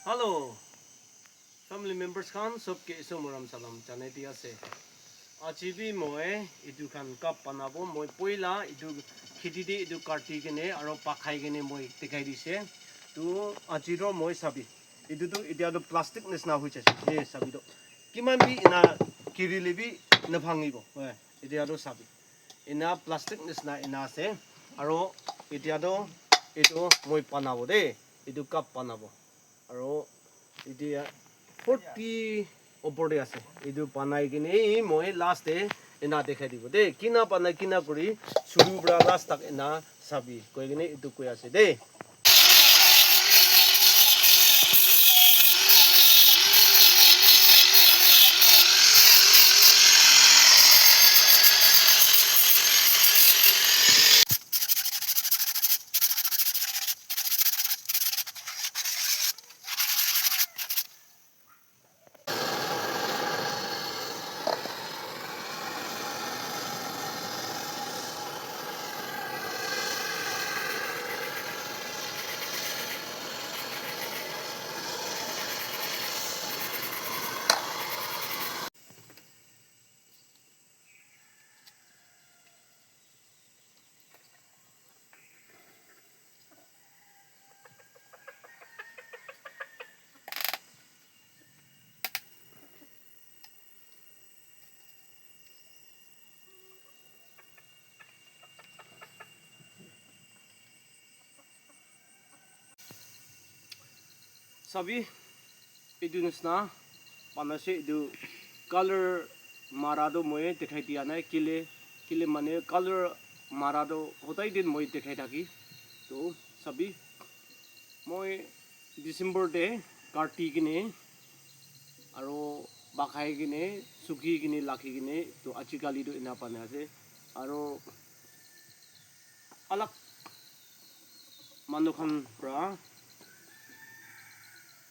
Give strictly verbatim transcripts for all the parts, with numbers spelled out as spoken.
Hello, family members khan sob ke isu morom salam janai di ase. Aji bi moi etu khan cup banabo, moi poila etu kheti te etu kati kene aro pakai kene moi dikhai dise. Tu aji toh moi sabi, etu tu etia toh plastic nisna hoi jaise. Ye sabi toh kiman bi ena kirile bi nabhangibo. Hoi, etia toh sabi, ena plastic nisna ena ase. Aro etia toh etu moi banabo de, etu cup banabo. Aro etia forty opor te ase. Etu banai kene moi last te ena dikhai dibo de. Kina banai kina kuri suru pra last tak ena sabi koi kene etu koi ase de. Sabi, etu nisna banai ase, etu color mara toh moi dikhai dia nai, kile, kile mane color mara toh hodai din moi dikhai thaki. To sabi, moi December te kati kene aro bakai kene, suki kene, laki kene, to ajikali toh ena banai ase. Aro alak manu khan pra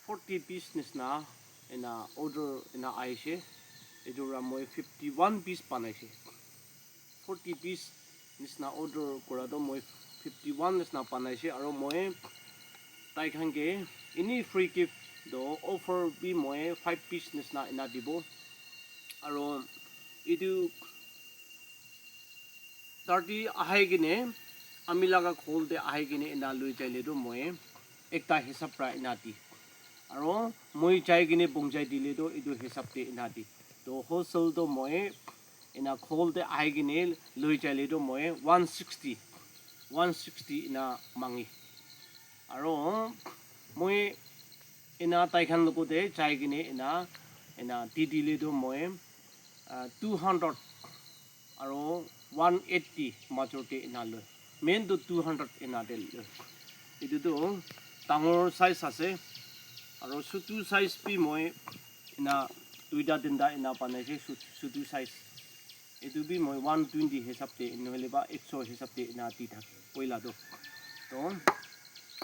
forty piece nisna ena order ena ahishe. Etu pra moi fifty one piece banaishe. Forty piece nisna order kura toh moi fifty one nisna banaishe, aro moi tai khan ke any free gift toh offer bi moi five piece nisna ena dibo. Aro etu thirty ahai kene, ami laga ghor te ahai kene ena loi jaile toh moi ekta hisab pra ena di. Aro moi jai kene bongjai dile toh etu hisab te ena di. To wholesale toh moi ena ghor te ahai kene loi jaile toh moi one sixty, one sixty ena mangi. Aro moi ena tai khan logote jai kene ena, ena di dile toh moi, ah, two hundred aro one eighty major te ena loi. Main toh two hundred ena te loi. Etu toh dangor size ase. Aro chutu size bi moi ena duita tinta ena banaishe, chu-, chutu size. Etu bi moi one twenty hisab te, nohole ba ekso hisab te ena di thake, poila toh. To,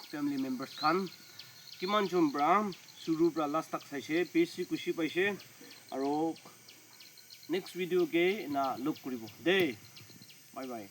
family members khan, kiman jon pra, suru pra last tak saishe, bishi khushi paishe, aro next video ke ena log kuribo de. Bye bye.